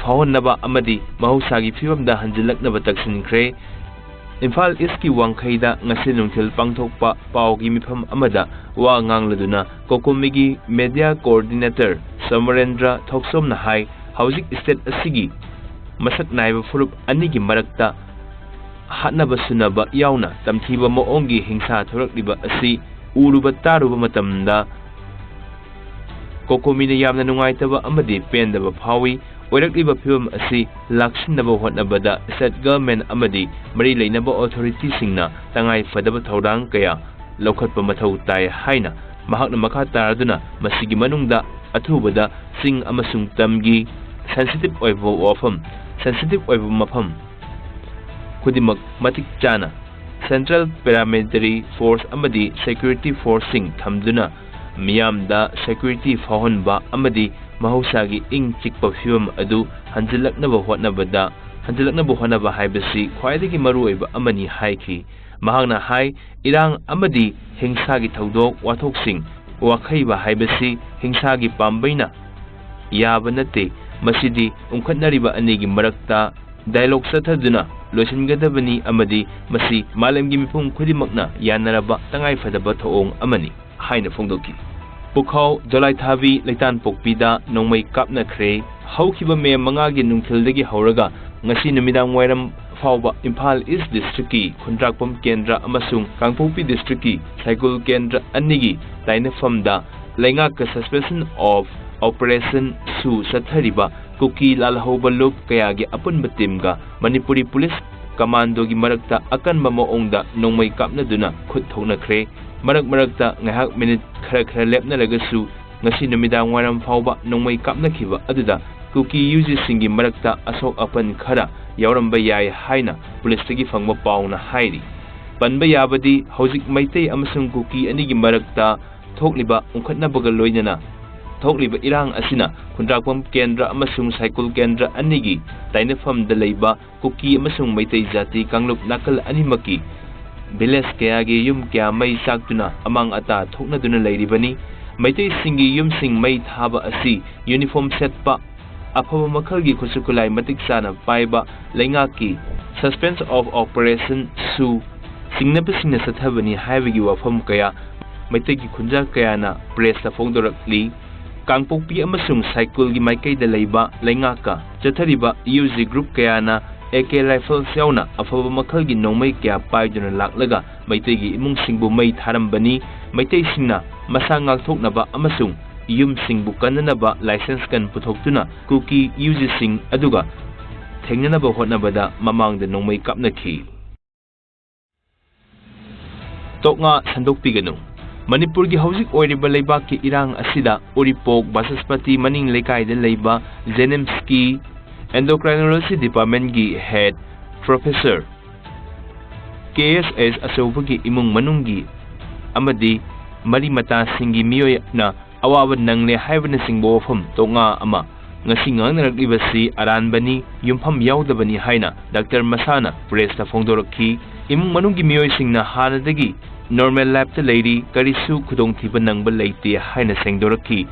ꯐꯥꯎꯍꯟꯅꯕ ꯑꯃꯗꯤ ꯃꯍꯧꯁꯥꯒꯤ ꯐꯤꯕꯝꯗ ꯍꯟꯖꯤꯜꯂꯛꯅꯕ ꯇꯛꯁꯤꯟꯈ꯭ꯔꯦ꯫ ꯏꯝꯐꯥꯜ ꯏꯁꯀꯤ ꯋꯥꯡꯈꯩꯗ ꯉꯁꯤ ꯅꯨꯡꯊꯤꯜ ꯄꯥꯡꯊꯣꯛꯄ ꯄꯥꯎꯒꯤ ꯃꯤꯐꯝ ꯑꯃꯗ ꯋꯥ ꯉꯥꯡꯂꯗꯨꯅ ꯀꯣꯀꯣꯃꯤꯒꯤ media coordinator ꯁꯃꯔꯦꯟꯗ꯭ꯔ ꯊꯣꯛꯆꯣꯝꯅ ꯍꯥꯏ, ꯍꯧꯖꯤꯛ state ꯑꯁꯤꯒꯤ ꯃꯁꯛ ꯅꯥꯏꯕ ꯐꯨꯔꯨꯞ ꯑꯅꯤꯒꯤ ꯃꯔꯛꯇ ꯍꯥꯠꯅꯕ ꯁꯨꯅꯕ ꯌꯥꯎꯅ ꯇꯝꯊꯤꯕ ꯃꯑꯣꯡꯒꯤ ꯍꯤꯡꯁꯥ ꯊꯣꯔꯛꯂꯤꯕ ꯑꯁꯤ ꯎꯔꯨꯕ ꯇꯥꯔꯨꯕ ꯃꯇꯝꯗ ꯀꯣꯀꯣꯃꯤꯅ ꯌꯥꯝꯅ ꯅꯨꯡꯉꯥꯏꯇꯕ ꯑꯃꯗꯤ ꯄꯦꯟꯗꯕ ꯐꯥꯎꯏ꯫ ꯑꯣꯏꯔꯛꯂꯤꯕ ꯐꯤꯕꯝ ꯑꯁꯤ ꯂꯥꯛꯁꯤꯟꯅꯕ ꯍꯣꯠꯅꯕꯗ state government ꯑꯃꯗꯤ ꯃꯔꯤ ꯂꯩꯅꯕ authority ꯁꯤꯡꯅ ꯇꯉꯥꯏ ꯐꯗꯕ ꯊꯧꯔꯥꯡ ꯀꯌꯥ ꯂꯧꯈꯠꯄ ꯃꯊꯧ ꯇꯥꯏ ꯍꯥꯏꯅ ꯃꯍꯥꯛꯅ ꯃꯈꯥ ꯇꯥꯔꯗꯨꯅ ꯃꯁꯤꯒꯤ ꯃꯅꯨꯡꯗ ꯑꯊꯨꯕꯗ ꯆꯤꯡ ꯑꯃꯁꯨꯡ ꯇꯝꯒꯤ sensitive ꯑꯣꯏꯕ ꯋꯥꯐꯝ, sensitive ꯑꯣꯏꯕ ꯃꯐꯝ ꯈꯨꯗꯤꯡꯃꯛ ꯃꯇꯤꯛ ꯆꯥꯅ central paramilitary force ꯑꯃꯗꯤ security force ꯁꯤꯡ ꯊꯝꯗꯨꯅ ꯃꯤꯌꯥꯝꯗ security ꯐꯥꯎꯍꯟꯕ ꯑꯃꯗꯤ ꯃꯍꯧꯁꯥꯒꯤ ꯏꯪ ꯆꯤꯛꯄ ꯐꯤꯕꯝ ꯑꯗꯨ ꯍꯟꯖꯤꯜꯂꯛꯅꯕ ꯍꯣꯠꯅꯕꯗ, ꯍꯟꯖꯤꯜꯂꯛꯅꯕ ꯍꯣꯠꯅꯕ ꯍꯥꯏꯕꯁꯤ ꯈ꯭ꯋꯥꯏꯗꯒꯤ ꯃꯔꯨꯑꯣꯏꯕ ꯑꯃꯅꯤ ꯍꯥꯏꯈꯤ꯫ ꯃꯍꯥꯛꯅ ꯍꯥꯏ, ꯏꯔꯥꯡ ꯑꯃꯗꯤ ꯍꯤꯡꯁꯥꯒꯤ ꯊꯧꯗꯣꯛ ꯋꯥꯊꯣꯛꯁꯤꯡ ꯋꯥꯈꯩꯕ ꯍꯥꯏꯕꯁꯤ ꯍꯤꯡꯁꯥꯒꯤ ꯄꯥꯝꯕꯩꯅ ꯌꯥꯕ ꯅꯠꯇꯦ꯫ ꯃꯁꯤꯗꯤ ꯎꯪꯈꯠꯅꯔꯤꯕ ꯑꯅꯤꯒꯤ ꯃꯔꯛꯇ dialogue ꯆꯠꯊꯗꯨꯅ ꯂꯣꯏꯁꯤꯟꯒꯗꯕꯅꯤ ꯑꯃꯗꯤ ꯃꯁꯤ ꯃꯥꯂꯦꯝꯒꯤ ꯃꯤꯄꯨꯝ ꯈꯨꯗꯤꯡꯃꯛꯅ ꯌꯥꯅꯔꯕ ꯇꯉꯥꯏꯐꯗꯕ ꯊꯧꯑꯣꯡ ꯑꯃꯅꯤ ꯍꯥꯏꯅ ꯐꯣꯡꯗꯣꯛꯈꯤ꯫ ꯄꯨꯈꯥꯎ ꯗꯣꯂꯥꯏꯊꯥꯕꯤ ꯂꯩꯇꯥꯟꯄꯣꯛꯄꯤꯗ ꯅꯣꯡꯃꯩ ꯀꯥꯞꯅꯈ꯭ꯔꯦ꯫ ꯍꯧꯈꯤꯕ ꯃꯦ ꯃꯉꯥꯒꯤ ꯅꯨꯡꯊꯤꯜꯗꯒꯤ ꯍꯧꯔꯒ ꯉꯁꯤ ꯅꯨꯃꯤꯗꯥꯡ ꯋꯥꯏꯔꯝ ꯐꯥꯎꯕ ꯏꯝꯐꯥꯜ ꯏꯁ ꯗꯤꯁꯇ꯭ꯔꯤꯛꯀꯤ ꯈꯨꯟꯗ꯭ꯔꯥꯛꯄꯝ ꯀꯦꯟꯗ꯭ꯔ ꯑꯃꯁꯨꯡ ꯀꯥꯡꯄꯣꯛꯄꯤ ꯗꯤꯁꯇ꯭ꯔꯤꯛꯀꯤ ꯁꯥꯏꯒꯨꯜ ꯀꯦꯟꯗ꯭ꯔ ꯑꯅꯤꯒꯤ ꯇꯥꯏꯅꯐꯝꯗ ꯂꯩꯉꯥꯛꯀ suspension of operation ꯁꯨ ꯆꯠꯊꯔꯤꯕ ꯀꯨꯀꯤ ꯂꯥꯜꯍꯧꯕ ꯂꯨꯞ ꯀꯌꯥꯒꯤ ꯑꯄꯨꯟꯕ ꯇꯤꯝꯒ ꯃꯅꯤꯄꯨꯔꯤ ꯄꯨꯂꯤꯁ ꯀꯃꯥꯟꯗꯣꯒꯤ ꯃꯔꯛꯇ ꯑꯀꯟꯕ ꯃꯑꯣꯡꯗ ꯅꯣꯡꯃꯩ ꯀꯥꯞꯅꯗꯨꯅ ꯈꯨꯠ ꯊꯣꯛꯅꯈ꯭ꯔꯦ꯫ ꯃꯔꯛ ꯃꯔꯛꯇ ꯉꯥꯏꯍꯥꯛ ꯃꯤꯅꯤꯠ ꯈꯔ ꯈꯔ ꯂꯦꯞꯅꯔꯒꯁꯨ ꯉꯁꯤ ꯅꯨꯃꯤꯗꯥꯡ ꯋꯥꯏꯔꯝ ꯐꯥꯎꯕ ꯅꯣꯡꯃꯩ ꯀꯥꯞꯅꯈꯤꯕ ꯑꯗꯨꯗ ꯀꯨꯀꯤ ꯌꯨ ꯖꯤꯁꯤꯡꯒꯤ ꯃꯔꯛꯇ ꯑꯁꯣꯛ ꯑꯄꯟ ꯈꯔ ꯌꯥꯎꯔꯝꯕ ꯌꯥꯏ ꯍꯥꯏꯅ ꯄꯨꯂꯤꯁꯇꯒꯤ ꯐꯪꯕ ꯄꯥꯎꯅ ꯍꯥꯏꯔꯤ꯫ ꯄꯟꯕ ꯌꯥꯕꯗꯤ ꯍꯧꯖꯤꯛ ꯃꯩꯇꯩ ꯑꯃꯁꯨꯡ ꯀꯨꯀꯤ ꯑꯅꯤꯒꯤ ꯃꯔꯛꯇ ꯊꯣꯛꯂꯤꯕ ꯎꯪꯈꯠꯅꯕꯒ ꯂꯣꯏꯅꯅ ꯊꯣꯛꯂꯤꯕ ꯏꯔꯥꯡ ꯑꯁꯤꯅ ꯈꯨꯟꯗ꯭ꯔꯥꯛꯄꯝ ꯀꯦꯟꯗ꯭ꯔ ꯑꯃꯁꯨꯡ ꯁꯥꯏꯀꯨꯜ ꯀꯦꯟꯗ꯭ꯔ ꯑꯅꯤꯒꯤ ꯇꯥꯏꯅꯐꯝꯗ ꯂꯩꯕ ꯀꯨꯀꯤ ꯑꯃꯁꯨꯡ ꯃꯩꯇꯩ ꯖꯥꯇꯤ ꯀꯥꯡꯂꯨꯞ ꯅꯥꯀꯜ ꯑꯅꯤꯃꯛꯀꯤ ꯚꯤꯂꯦꯖ ꯀꯌꯥꯒꯤ ꯌꯨꯝ ꯀꯌꯥ ꯃꯩ ꯆꯥꯛꯇꯨꯅ ꯑꯃꯥꯡ ꯑꯇꯥ ꯊꯣꯛꯅꯗꯨꯅ ꯂꯩꯔꯤꯕꯅꯤ꯫ ꯃꯩꯇꯩꯁꯤꯡꯒꯤ ꯌꯨꯝꯁꯤꯡ ꯃꯩ ꯊꯥꯕ ꯑꯁꯤ ꯌꯨꯅꯤꯐꯣꯔꯝ ꯁꯦꯠꯄ ꯑꯐꯕ ꯃꯈꯜꯒꯤ ꯈꯨꯠꯁꯨ ꯈꯨꯠꯂꯥꯏ ꯃꯇꯤꯛ ꯆꯥꯅ ꯄꯥꯏꯕ ꯂꯩꯉꯥꯛꯀꯤ Suspension of Operation ꯁꯨ ꯆꯤꯡꯅꯕꯁꯤꯡꯅ ꯆꯠꯊꯕꯅꯤ ꯍꯥꯏꯕꯒꯤ ꯋꯥꯐꯝ ꯀꯌꯥ ꯃꯩꯇꯩꯒꯤ ꯈꯨꯟꯖꯥ ꯀꯌꯥꯅ ꯄ꯭ꯔꯦꯁꯇ ꯐꯣꯡꯗꯣꯔꯛꯂꯤ꯫ ꯀꯥꯡꯄꯣꯛꯄꯤ ꯑꯃꯁꯨꯡ ꯁꯥꯏꯀꯨꯜꯒꯤ ꯃꯥꯏꯀꯩꯗ ꯂꯩꯕ ꯂꯩꯉꯥꯛꯀ ꯆꯠꯊꯔꯤꯕ ꯌꯨ ꯖꯤ ꯒ꯭ꯔꯨꯞ ꯀꯌꯥꯅ ꯑꯦ ꯀꯦ ꯔꯥꯏꯐꯜꯁ ꯌꯥꯎꯅ ꯑꯐꯕ ꯃꯈꯜꯒꯤ ꯅꯣꯡꯃꯩ ꯀꯌꯥ ꯄꯥꯏꯗꯨꯅ ꯂꯥꯛꯂꯒ ꯃꯩꯇꯩꯒꯤ ꯏꯃꯨꯡꯁꯤꯡꯕꯨ ꯃꯩ ꯊꯥꯔꯝꯕꯅꯤ꯫ ꯃꯩꯇꯩꯁꯤꯡꯅ ꯃꯁꯥ ꯉꯥꯛꯊꯣꯛꯅꯕ ꯑꯃꯁꯨꯡ ꯌꯨꯝꯁꯤꯡꯕꯨ ꯀꯟꯅꯅꯕ ꯂꯥꯏꯁꯦꯟꯁ ꯀꯟ ꯄꯨꯊꯣꯛꯇꯨꯅ ꯀꯨꯀꯤ ꯌꯨ ꯖꯤꯁꯤꯡ ꯑꯗꯨꯒ ꯊꯦꯡꯅꯅꯕ ꯍꯣꯠꯅꯕꯗ ꯃꯃꯥꯡꯗ ꯅꯣꯡꯃꯩ ꯀꯥꯞꯅꯈꯤ꯫ ꯇꯣꯛꯉꯥ ꯁꯟꯗꯣꯛꯄꯤꯒꯅꯨ꯫ ꯃꯅꯤꯄꯨꯔꯒꯤ ꯍꯧꯖꯤꯛ ꯑꯣꯏꯔꯤꯕ ꯂꯩꯕꯥꯛꯀꯤ ꯏꯔꯥꯡ ꯑꯁꯤꯗ ꯎꯔꯤꯄꯣꯛ ꯕꯥꯆꯁꯄꯇꯤ ꯃꯅꯤꯡ ꯂꯩꯀꯥꯏꯗ ꯂꯩꯕ ꯖꯦꯅꯤꯝꯁꯀꯤ Endocrinology Department ꯀꯤ head professor ꯀꯦ ꯑꯦꯁ ꯑꯦꯁ ꯑꯆꯧꯕꯒꯤ ꯏꯃꯨꯡ ꯃꯅꯨꯡꯒꯤ ꯑꯃꯗꯤ ꯃꯔꯤ ꯃꯇꯥꯁꯤꯡꯒꯤ ꯃꯤꯑꯣꯏꯅ ꯑꯋꯥꯕ ꯅꯪꯂꯦ ꯍꯥꯏꯕꯅꯆꯤꯡꯕ ꯋꯥꯐꯝ ꯇꯣꯛꯉꯥ ꯑꯃ ꯉꯁꯤ ꯉꯥꯡꯅꯔꯛꯂꯤꯕꯁꯤ ꯑꯔꯥꯟꯕꯅꯤ, ꯌꯨꯝꯐꯝ ꯌꯥꯎꯗꯕꯅꯤ ꯍꯥꯏꯅ ꯗꯥꯛꯇꯔ ꯃꯁꯥꯅ ꯄ꯭ꯔꯦꯁꯇ ꯐꯣꯡꯗꯣꯔꯛꯈꯤ꯫ ꯏꯃꯨꯡ ꯃꯅꯨꯡꯒꯤ ꯃꯤꯑꯣꯏꯁꯤꯡꯅ ꯍꯥꯟꯅꯗꯒꯤ ꯅꯣꯔꯃꯦꯜ ꯂꯥꯏꯐꯇ ꯂꯩꯔꯤ, ꯀꯔꯤꯁꯨ ꯈꯨꯗꯣꯡꯊꯤꯕ ꯅꯪꯕ ꯂꯩꯇꯦ ꯍꯥꯏꯅ ꯁꯦꯡꯗꯣꯔꯛꯈꯤ꯫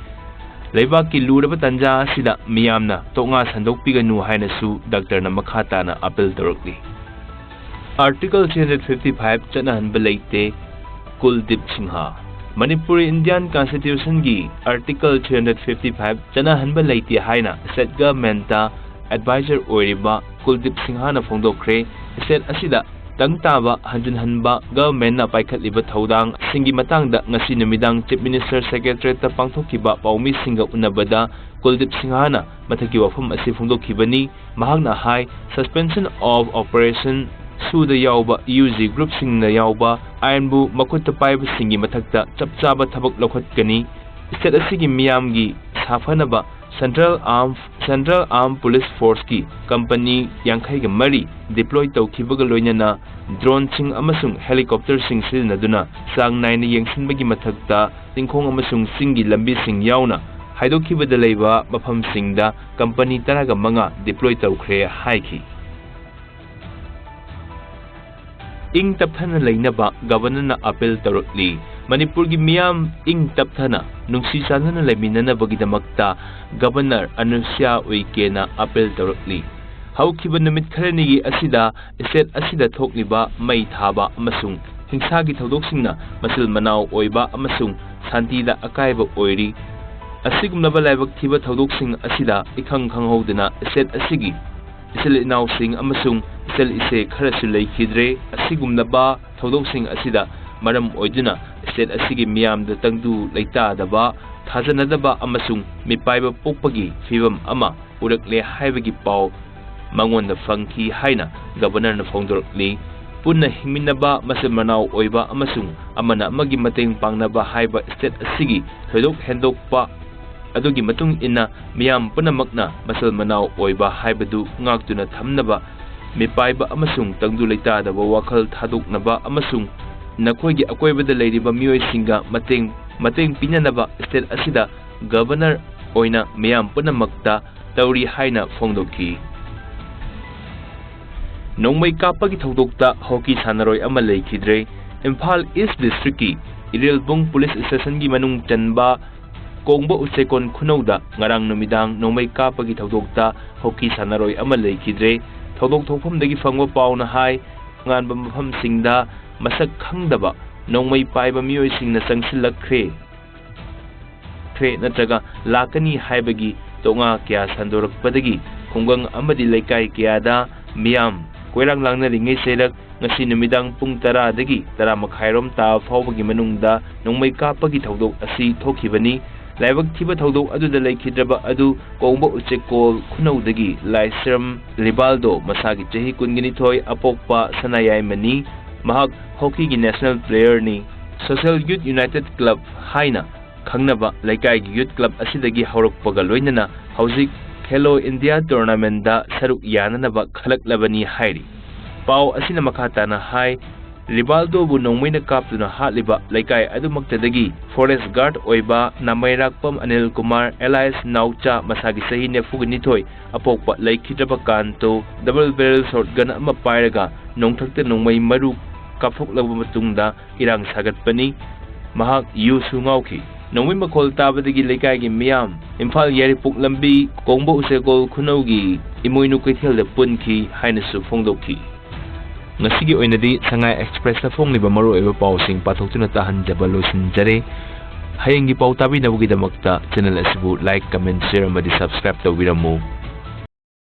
ꯂꯩꯕꯥꯛꯀꯤ ꯂꯨꯔꯕ ꯇꯥꯟꯖꯥ ꯑꯁꯤꯗ ꯃꯤꯌꯥꯝꯅ ꯇꯣꯛꯉꯥ ꯁꯟꯗꯣꯛꯄꯤꯒꯅꯨ ꯍꯥꯏꯅꯁꯨ ꯗꯥꯛꯇꯔꯅ ꯃꯈꯥ ꯇꯥꯅ ꯑꯥꯄꯤꯜ ꯇꯧꯔꯛꯂꯤ꯫ Article three hundred fifty five ꯆꯠꯅꯍꯟꯕ ꯂꯩꯇꯦ, ꯀꯨꯜꯗꯤꯞ ꯁꯤꯡꯍ꯫ ꯃꯅꯤꯄꯨꯔ Indian Constitution ꯒꯤ Article three hundred fifty five ꯆꯠꯅꯍꯟꯕ ꯂꯩꯇꯦ ꯍꯥꯏꯅ state government ꯇ advisor ꯑꯣꯏꯔꯤꯕ ꯀꯨꯜꯗꯤꯞ ꯁꯤꯡꯍꯅ ꯐꯣꯡꯗꯣꯛꯈ꯭ꯔꯦ꯫ State ꯑꯁꯤꯗ ꯇꯪ ꯇꯥꯕ ꯍꯟꯖꯤꯟꯍꯟꯕ government ꯅ ꯄꯥꯏꯈꯠꯂꯤꯕ ꯊꯧꯗꯥꯡꯁꯤꯡꯒꯤ ꯃꯇꯥꯡꯗ ꯉꯁꯤ ꯅꯨꯃꯤꯗꯥꯡ Chief Minister Secretariat ꯇ ꯄꯥꯡꯊꯣꯛꯈꯤꯕ ꯄꯥꯎꯃꯤꯁꯤꯡꯒ ꯎꯅꯕꯗ ꯀꯨꯜꯗꯤꯞ ꯁꯤꯡꯍꯅ ꯃꯊꯛꯀꯤ ꯋꯥꯐꯝ ꯑꯁꯤ ꯐꯣꯡꯗꯣꯛꯈꯤꯕꯅꯤ꯫ ꯃꯍꯥꯛꯅ ꯍꯥꯏ, Suspension of Operation ꯁꯨꯗ ꯌꯥꯎꯕ ꯌꯨ ꯖꯤ ꯒ꯭ꯔꯨꯞꯁꯤꯡꯅ ꯌꯥꯎꯕ ꯑꯥꯏꯟꯕꯨ ꯃꯈꯨꯠꯇ ꯄꯥꯏꯕꯁꯤꯡꯒꯤ ꯃꯊꯛꯇ ꯆꯞ ꯆꯥꯕ ꯊꯕꯛ ꯂꯧꯈꯠꯀꯅꯤ꯫ State ꯑꯁꯤꯒꯤ ꯃꯤꯌꯥꯝꯒꯤ ꯁꯥꯐꯅꯕ Central Armed Central Armed Police Forceꯀꯤ ꯀꯝꯄꯅꯤ ꯌꯥꯡꯈꯩꯒ ꯃꯔꯤ deploy ꯇꯧꯈꯤꯕꯒ ꯂꯣꯏꯅꯅ droneꯁꯤꯡ ꯑꯃꯁꯨꯡ helicopterꯁꯤꯡ ꯁꯤꯖꯤꯟꯅꯗꯨꯅ ꯆꯥꯡ ꯅꯥꯏꯅ ꯌꯦꯡꯁꯤꯟꯕꯒꯤ ꯃꯊꯛꯇ ꯆꯤꯡꯈꯣꯡ ꯑꯃꯁꯨꯡ ꯆꯤꯡꯒꯤ ꯂꯝꯕꯤꯁꯤꯡ ꯌꯥꯎꯅ ꯍꯥꯏꯗꯣꯛꯈꯤꯕꯗ ꯂꯩꯕ ꯃꯐꯝꯁꯤꯡꯗ ꯀꯝꯄꯅꯤ ꯇꯔꯥꯒ ꯃꯉꯥ deploy ꯇꯧꯈ꯭ꯔꯦ ꯍꯥꯏꯈꯤ꯫ ꯏꯪ ꯇꯞꯊꯅ ꯂꯩꯅꯕ ꯒꯕꯔꯅꯔꯅ appeal ꯇꯧꯔꯛꯂꯤ꯫ ꯃꯅꯤꯄꯨꯔꯒꯤ ꯃꯤꯌꯥꯝ ꯏꯪ ꯇꯞꯊꯅ ꯅꯨꯡꯁꯤ ꯆꯥꯟꯅꯅ ꯂꯩꯃꯤꯟꯅꯅꯕꯒꯤꯗꯃꯛꯇ ꯒꯕꯔꯅꯔ ꯑꯅꯨꯁ꯭ꯌꯥ ꯎꯏꯀꯦꯅ appeal ꯇꯧꯔꯛꯂꯤ꯫ ꯍꯧꯈꯤꯕ ꯅꯨꯃꯤꯠ ꯈꯔꯅꯤꯒꯤ ꯑꯁꯤꯗ state ꯑꯁꯤꯗ ꯊꯣꯛꯂꯤꯕ ꯃꯩ ꯊꯥꯕ ꯑꯃꯁꯨꯡ ꯍꯤꯡꯁꯥꯒꯤ ꯊꯧꯗꯣꯛꯁꯤꯡꯅ ꯃꯆꯤꯜ ꯃꯅꯥꯎ ꯑꯣꯏꯕ ꯑꯃꯁꯨꯡ ꯁꯥꯟꯇꯤꯗ ꯑꯀꯥꯏꯕ ꯑꯣꯏꯔꯤ꯫ ꯑꯁꯤꯒꯨꯝꯂꯕ ꯂꯥꯏꯕꯛ ꯊꯤꯕ ꯊꯧꯗꯣꯛꯁꯤꯡ ꯑꯁꯤꯗ ꯏꯈꯪ ꯈꯪꯍꯧꯗꯅ state ꯑꯁꯤꯒꯤ ꯏꯆꯤꯜ ꯏꯅꯥꯎꯁꯤꯡ ꯑꯃꯁꯨꯡ ꯏꯆꯜ ꯏꯆꯦ ꯈꯔꯁꯨ ꯂꯩꯈꯤꯗ꯭ꯔꯦ꯫ ꯑꯁꯤꯒꯨꯝꯂꯕ ꯊꯧꯗꯣꯛꯁꯤꯡ ꯑꯁꯤꯗ ꯃꯔꯝ ꯑꯣꯏꯗꯨꯅ state ꯑꯁꯤꯒꯤ ꯃꯤꯌꯥꯝꯗ ꯇꯪꯗꯨ ꯂꯩꯇꯥꯗꯕ, ꯊꯥꯖꯅꯗꯕ ꯑꯃꯁꯨꯡ ꯃꯤꯄꯥꯏꯕ ꯄꯣꯛꯄꯒꯤ ꯐꯤꯕꯝ ꯑꯃ ꯎꯔꯛꯂꯦ ꯍꯥꯏꯕꯒꯤ ꯄꯥꯎ ꯃꯉꯣꯟꯗ ꯐꯪꯈꯤ ꯍꯥꯏꯅ ꯒꯕꯔꯅꯔꯅ ꯐꯣꯡꯗꯣꯔꯛꯂꯤ꯫ ꯄꯨꯟꯅ ꯍꯤꯡꯃꯤꯟꯅꯕ, ꯃꯆꯤꯟ ꯃꯅꯥꯎ ꯑꯣꯏꯕ ꯑꯃꯁꯨꯡ ꯑꯃꯅ ꯑꯃꯒꯤ ꯃꯇꯦꯡ ꯄꯥꯡꯅꯕ ꯍꯥꯏꯕ state ꯑꯁꯤꯒꯤ ꯊꯣꯏꯗꯣꯛ ꯍꯦꯟꯗꯣꯛꯄ ꯑꯗꯨꯒꯤ ꯃꯇꯨꯡ ꯏꯟꯅ ꯃꯤꯌꯥꯝ ꯄꯨꯝꯅꯃꯛꯅ ꯃꯆꯤꯜ ꯃꯅꯥꯎ ꯑꯣꯏꯕ ꯍꯥꯏꯕꯗꯨ ꯉꯥꯛꯇꯨꯅ ꯊꯝꯅꯕ, ꯃꯤꯄꯥꯏꯕ ꯑꯃꯁꯨꯡ ꯇꯪꯗꯨ ꯂꯩꯇꯥꯗꯕ ꯋꯥꯈꯜ ꯊꯥꯗꯣꯛꯅꯕ ꯑꯃꯁꯨꯡ ꯅꯈꯣꯏꯒꯤ ꯑꯀꯣꯏꯕꯗ ꯂꯩꯔꯤꯕ ꯃꯤꯑꯣꯏꯁꯤꯡꯒ ꯃꯇꯦꯡ, ꯃꯇꯦꯡ ꯄꯤꯅꯅꯕ state ꯑꯁꯤꯗ ꯒꯕꯔꯅꯔ ꯑꯣꯏꯅ ꯃꯤꯌꯥꯝ ꯄꯨꯝꯅꯃꯛꯇ ꯇꯧꯔꯤ ꯍꯥꯏꯅ ꯐꯣꯡꯗꯣꯛꯈꯤ꯫ ꯅꯣꯡꯃꯩ ꯀꯥꯞꯄꯒꯤ ꯊꯧꯗꯣꯛꯇ ꯍꯣꯀꯤ ꯁꯥꯟꯅꯔꯣꯏ ꯑꯃ ꯂꯩꯈꯤꯗ꯭ꯔꯦ꯫ ꯏꯝꯐꯥꯜ East Districtꯀꯤ ꯏꯔꯦꯜꯕꯨꯡ Police Stationꯒꯤ ꯃꯅꯨꯡ ꯆꯟꯕ ꯀꯣꯡꯕ ꯎꯆꯦꯀꯣꯟ ꯈꯨꯅꯧꯗ ꯉꯔꯥꯡ ꯅꯨꯃꯤꯗꯥꯡ ꯅꯣꯡꯃꯩ ꯀꯥꯞꯄꯒꯤ ꯊꯧꯗꯣꯛꯇ ꯍꯣꯀꯤ ꯁꯥꯟꯅꯔꯣꯏ ꯑꯃ ꯂꯩꯈꯤꯗ꯭ꯔꯦ꯫ ꯊꯧꯗꯣꯛ ꯊꯣꯛꯐꯝꯗꯒꯤ ꯐꯪꯕ ꯄꯥꯎꯅ ꯍꯥꯏ, ꯇꯣꯉꯥꯟꯕ ꯃꯐꯝꯁꯤꯡꯗ ꯃꯁꯛ ꯈꯪꯗꯕ ꯅꯣꯡꯃꯩ ꯄꯥꯏꯕ ꯃꯤꯑꯣꯏꯁꯤꯡꯅ ꯆꯪꯁꯤꯜꯂꯛꯈ꯭ꯔꯦ꯫ ꯈ꯭ꯔꯦ ꯅꯠꯇ꯭ꯔꯒ ꯂꯥꯛꯀꯅꯤ ꯍꯥꯏꯕꯒꯤ ꯇꯣꯉꯥ ꯀꯌꯥ ꯁꯟꯗꯣꯔꯛꯄꯗꯒꯤ ꯈꯨꯡꯒꯪ ꯑꯃꯗꯤ ꯂꯩꯀꯥꯏ ꯀꯌꯥꯗ ꯃꯤꯌꯥꯝ ꯀꯣꯏꯔꯥꯡ ꯂꯥꯡꯅꯔꯤꯉꯩ ꯆꯩꯔꯛ ꯉꯁꯤ ꯅꯨꯃꯤꯗꯥꯡ ꯄꯨꯡ ꯇꯔꯥꯗꯒꯤ ꯇꯔꯥ ꯃꯈꯥꯏꯔꯣꯝ ꯇꯥꯕ ꯐꯥꯎꯕꯒꯤ ꯃꯅꯨꯡꯗ ꯅꯣꯡꯃꯩ ꯀꯥꯞꯄꯒꯤ ꯊꯧꯗꯣꯛ ꯑꯁꯤ ꯊꯣꯛꯈꯤꯕꯅꯤ꯫ ꯂꯥꯏꯕꯛ ꯊꯤꯕ ꯊꯧꯗꯣꯛ ꯑꯗꯨꯗ ꯂꯩꯈꯤꯗ꯭ꯔꯕ ꯑꯗꯨ ꯀꯣꯡꯕ ꯎꯆꯦꯛꯀꯣꯜ ꯈꯨꯅꯧꯗꯒꯤ ꯂꯥꯏꯁ꯭ꯔꯝ ꯔꯤꯕꯥꯜꯗꯣ, ꯃꯁꯥꯒꯤ ꯆꯍꯤ ꯀꯨꯟꯒ ꯅꯤꯊꯣꯏ, ꯑꯄꯣꯛꯄ ꯁꯅꯥꯌꯥꯏꯃꯅꯤ꯫ ꯃꯍꯥꯛ ꯍꯣꯀꯤꯒꯤ national playerꯅꯤ꯫ Social Youth United Club ꯍꯥꯏꯅ ꯈꯪꯅꯕ ꯂꯩꯀꯥꯏꯒꯤ youth club ꯑꯁꯤꯗꯒꯤ ꯍꯧꯔꯛꯄꯒ ꯂꯣꯏꯅꯅ ꯍꯧꯖꯤꯛ ꯈꯦꯂꯣ ꯏꯟꯗꯤꯌꯥ ꯇꯣꯔꯅꯥꯃꯦꯟꯗ ꯁꯔꯨꯛ ꯌꯥꯅꯅꯕ ꯈꯜꯂꯛꯂꯕꯅꯤ ꯍꯥꯏꯔꯤ꯫ ꯄꯥꯎ ꯑꯁꯤꯅ ꯃꯈꯥ ꯇꯥꯅ ꯍꯥꯏ, ꯔꯤꯕꯥꯜꯗꯣꯕꯨ ꯅꯣꯡꯃꯩꯅ ꯀꯥꯞꯇꯨꯅ ꯍꯥꯠꯂꯤꯕ ꯂꯩꯀꯥꯏ ꯑꯗꯨꯃꯛꯇꯗꯒꯤ ꯐꯣꯔꯦꯁ ꯒꯥꯔꯗ ꯑꯣꯏꯕ ꯅꯥꯃꯩꯔꯥꯛꯄꯝ ꯑꯅꯤꯜ ꯀꯨꯃꯥꯔ alias ꯅꯥꯎꯆꯥ, ꯃꯁꯥꯒꯤ ꯆꯍꯤ ꯅꯤꯐꯨꯒ ꯅꯤꯊꯣꯏ, ꯑꯄꯣꯛꯄ ꯂꯩꯈꯤꯗ꯭ꯔꯕ ꯀꯥꯟꯇꯣ, ꯗꯕꯜ ꯕꯦꯔꯦꯜ ꯁꯣꯠꯒꯟ ꯑꯃ ꯄꯥꯏꯔꯒ ꯅꯣꯡꯊꯛꯇ ꯅꯣꯡꯃꯩ ꯃꯔꯨ ꯀꯥꯞꯊꯣꯛꯂꯕ ꯃꯇꯨꯡꯗ ꯏꯔꯥꯡ ꯁꯥꯒꯠꯄꯅꯤ꯫ ꯃꯍꯥꯛ ꯌꯨꯁꯨ ꯉꯥꯎꯈꯤ꯫ ꯅꯣꯡꯃꯩ ꯃꯈꯣꯜ ꯇꯥꯕꯗꯒꯤ ꯂꯩꯀꯥꯏꯒꯤ ꯃꯤꯌꯥꯝ ꯏꯝꯐꯥꯜ ꯌꯥꯏꯔꯤꯄꯣꯛ ꯂꯝꯕꯤ ꯀꯣꯡꯕ ꯎꯆꯦꯀꯣꯜ ꯈꯨꯅꯧꯒꯤ ꯏꯃꯣꯏꯅꯨ ꯀꯩꯊꯦꯜꯗ ꯄꯨꯟꯈꯤ ꯍꯥꯏꯅꯁꯨ ꯐꯣꯡꯗꯣꯛꯈꯤ꯫ ꯉꯁꯤꯒꯤ ꯑꯣꯏꯅꯗꯤ ꯁꯉꯥꯏ ꯑꯦꯛꯁꯄ꯭ꯔꯦꯁꯇ ꯐꯣꯡꯂꯤꯕ ꯃꯔꯨꯑꯣꯏꯕ ꯄꯥꯎꯁꯤꯡ ꯄꯥꯊꯣꯛꯇꯨꯅ ꯇꯥꯍꯟꯖꯕ ꯂꯣꯏꯁꯤꯟꯖꯔꯦ꯫ ꯍꯌꯦꯡꯒꯤ ꯄꯥꯎ ꯇꯥꯕꯤꯅꯕꯒꯤꯗꯃꯛꯇ ꯆꯦꯅꯦꯜ ꯑꯁꯤꯕꯨ like, comment, share ꯑꯃꯗꯤ subscribe ꯇꯧꯕꯤꯔꯝꯃꯨ꯫